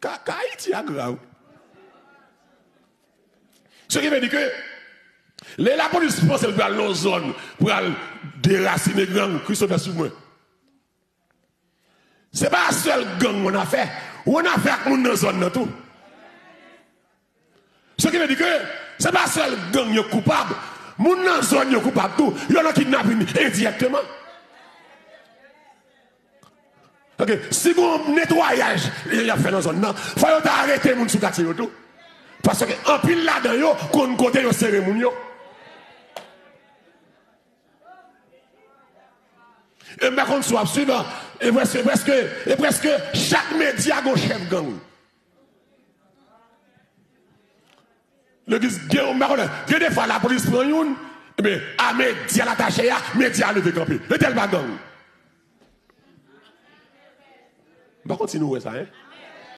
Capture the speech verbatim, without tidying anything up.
Ka, ka Ayiti a grav. Ce qui veut dire que lè lapolis panse l pral nan zòn, pral derasinen gang, Christopher sou mwen. Se pa sèl gang w annafè. W annafè ak moun nan zòn nan tou. Ce qui veut dire que se pa sèl gang yo koupab. Moun nan zòn yo koupab tou. Yo nan kidnapin endirèkteman. Ok, si gon netwayaj y ap fè nan zòn nan, fò yo ta arete moun sou katye yo tou. Paske anpil ladan yo konn kote yo sere moun yo. E m pa konn si w ap swiv, e prèske, prèske, e prèske chak medya gon chèf gang. Legliz gen, m pa konnen, gen de fwa lapolis pran youn, ebyen, a medya l atache a, medya a leve kanpe. Etèl pa gang. M pa konn si nou wè sa, en.